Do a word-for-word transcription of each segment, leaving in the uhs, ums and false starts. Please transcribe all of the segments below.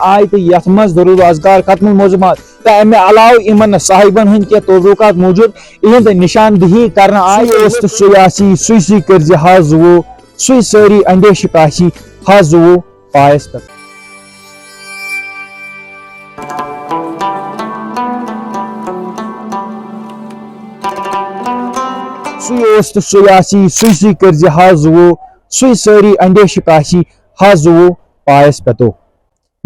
آے تہٕ یَتھ منٛز دروٗد و اذکار، ختم الموضوعات تہٕ اَمہِ علاوٕ یِمن صاحبن ہٕنٛدۍ کینٛہہ تبرکات موٗجوٗب یِہنٛد نِشاندہی کرنہٕ آے۔ سُے اوس تہٕ سُے آسی، کٔرزِ ہا زُوو، سُے سٲری اندیشہِ کاسی ہا زُوو پایس پٮ۪ٹھ۔ سُے اوس تہٕ سُے آسی، سُے سُے کٔرزِ ہا زُوو، سُے سٲری اندیشہِ کاسی ہا زُوو پایس پٮ۪تو۔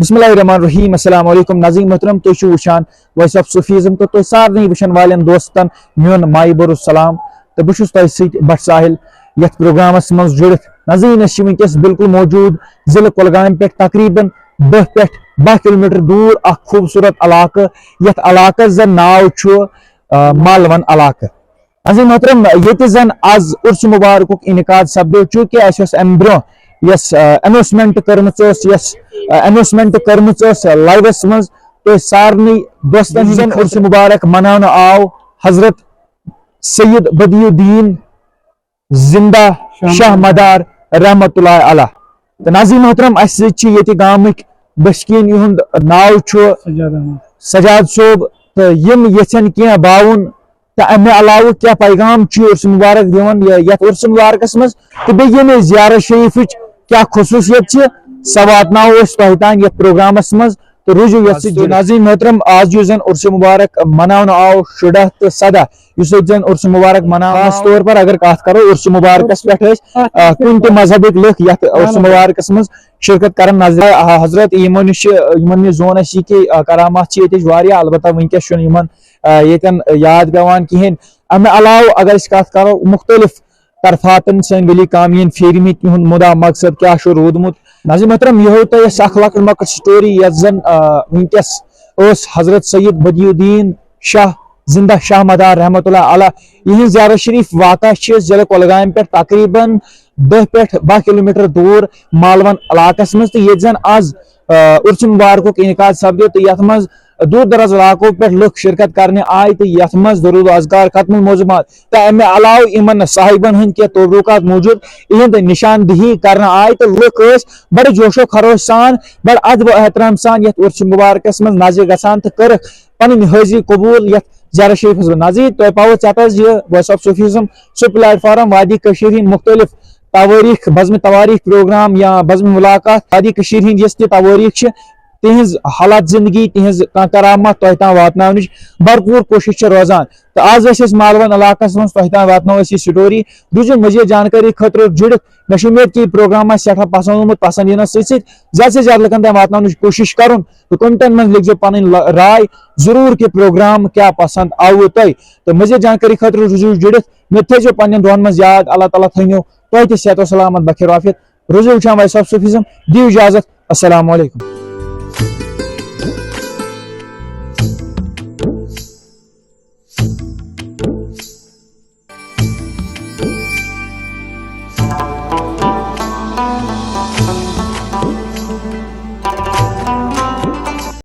بسم اللہ الرحمن الرحیم۔ السلام علیکم ناظرین محترم، تُہۍ چھِو وٕچھان وائس آف صوفیزم تہٕ تُہۍ سارنٕے وٕچھن والٮ۪ن دوستن میون مایہِ بوٚرُس سلام۔ تہٕ بہٕ چھُس تۄہہِ سۭتۍ بٹ ساحل یتھ پروگرامس منٛز جُڑِتھ۔ ناظرین، أسۍ چھِ وٕنکیٚس بالکل موجود ضلع کۄلگامہِ پٮ۪ٹھ تقریباً دہ پٮ۪ٹھ باہ کلومیٹر دوٗر اکھ خوٗبصوٗرت علاقہٕ، یتھ علاقس زن ناو چھُ، آ، مالون علاقہٕ۔ عزیز محترم، ییٚتہِ زن از عرس مبارکُک انعقاد سپدیو، چونکہ اسہِ اوس امہِ برونٛہہ یۄس، آ، اناؤنسمنٹ کٔرمٕژ ٲس، یۄس، آ، اناؤنسمنٹ کٔرمٕژ ٲس لائیوس منٛز، تۄہہِ سارنٕے دوستن ہُنٛد عرس مبارک مناونہٕ آو حضرت سید بدی الدین زندہ شاہ مدار رحمت اللہ علیہ۔ تہٕ ناظرین محترم، اسہِ سۭتۍ چھِ ییٚتہِ گامٕکۍ بشکین، یِہُنٛد ناو چھُ سجاد احمد۔ سجاد صٲب، تہٕ یِم یژھن کینٛہہ باوُن تہٕ امہِ علاوٕ کیٛاہ پیغام چھُ عرس مبارک دِوان یا یتھ عرس مبارکس منٛز، تہٕ بیٚیہِ ییٚمہِ زیارت شریفٕچ کیٛاہ خصوٗصیت چھِ، سۄ واتناوو أسۍ تۄہہِ تام یتھ پروگرامس منٛز۔ تہٕ روٗزِو یتھ سۭتۍ جُڑِتھ۔ ناظرین محترم، آز یُس زن عرس مبارک مناونہٕ آو شُراہ تہٕ سداہ، یُس ییٚتہِ زن عرس مبارک مناونس طور پر اگر کتھ کرو، عرس مبارکس پٮ۪ٹھ ٲسۍ، آ، کُنہِ تہِ مذہبٕکۍ لُکھ یتھ عرس مبارکس منٛز شرکت کران نظر۔ آ، حضرت یِمو نِش چھِ، یِمن نِش زون اَسہِ یہِ کہِ، آ، کرامات چھِ ییٚتِچ واریاہ، البتہ وٕنکیٚس چھُنہٕ یِمن، آ، ییٚتٮ۪ن یاد پٮ۪وان کِہیٖنۍ۔ امہِ علاوٕ اگر أسۍ کتھ کرو مختلف طرفاتن سٲنۍ ولی کامین پھیرمٕتۍ، تِہُنٛد مُدا مقصد کیٛاہ چھُ روٗدمُت۔ ناظرین محترم، یہِ ہوو تۄہہِ اَسہِ اکھ لۄکٕٹ مۄکٕٹ story، یۄس زن، آ، وٕنکیٚس ٲس حضرت سید بدی الدین شاہ زندہ شاہ مدار رحمت اللہ علیہ، یِہنٛز زیارت شریف واقع چھِ ضلع کۄلگامہِ پٮ۪ٹھ تقریباً دہ پٮ۪ٹھ باہ کلومیٹر دوٗر مالون علاقس منٛز، تہٕ ییٚتہِ زن از، آ، عرس مبارکُک انعقاد سپدیو، تہٕ یتھ منٛز دوٗر دراز علاقو پٮ۪ٹھ لُکھ شرکت کرنہِ آے، تہٕ یتھ منٛز دروٗد و اذکار، ختم الموضوعات تہٕ امہِ علاوٕ یِمن صاحبن ہٕنٛدۍ کینٛہہ تبرکات موٗجوٗب یِہنٛد نشاندہی کرنہٕ آے، تہٕ لُکھ ٲسۍ بڑٕ جوش و خروش سان، بڑٕ ادب و احترام سان یتھ عرس مبارکس منٛز نظرِ گژھان تہٕ کٔرٕکھ پنٕنۍ حٲضری قبول یتھ زیارت شریفس منٛز۔ ناظرین، تۄہہِ پاوو ژےٚ پتہٕ زِ وائس آف صوفیزم سُہ platform وادی کٔشیٖر ہٕنٛدۍ مختلف توٲریٖخ، بزمِ توٲریٖخ پروگرام یا بزمِ ملاقات، وادی کٔشیٖر ہٕنٛدۍ یۄس تہِ توٲریٖخ چھِ، تِہنٛز حالات زندگی، تِہنٛز کانٛہہ کرامات تۄہہِ تام واتناونٕچ بھرپوٗر کوٗشش چھِ روزان۔ تہٕ آز ٲسۍ أسۍ مالون علاقس منٛز، تۄہہِ تام واتناوو أسۍ یہِ story۔ روٗزِو مزید جانکٲری خٲطرٕ جُڑِتھ۔ مےٚ چھُ اُمید کہِ یہِ پروگرام آسہِ سٮ۪ٹھاہ پسنٛد آمُت، پسنٛد یِنس سۭتۍ سۭتۍ زیادٕ سے زیادٕ لُکن تام واتناونٕچ کوٗشش کرُن۔ تہٕ commentن منٛز لیکھزیو پنٕنۍ ل-، راے ضروٗر کہِ پروگرام کیٛاہ پسنٛد آوٕ تۄہہِ۔ تہٕ مزید جانکٲری خٲطرٕ روٗزِو جُڑِتھ۔ مےٚ تھٲیزیو پننٮ۪ن دُعن منٛز یاد۔ اللہ تعالیٰ تھٲینو تۄہہِ تہِ صحت و سلامت بخیر عافیت۔ روٗزِو وٕچھان وائس آف صوفیزم۔ دِیِو اجازت۔ السلام علیکم۔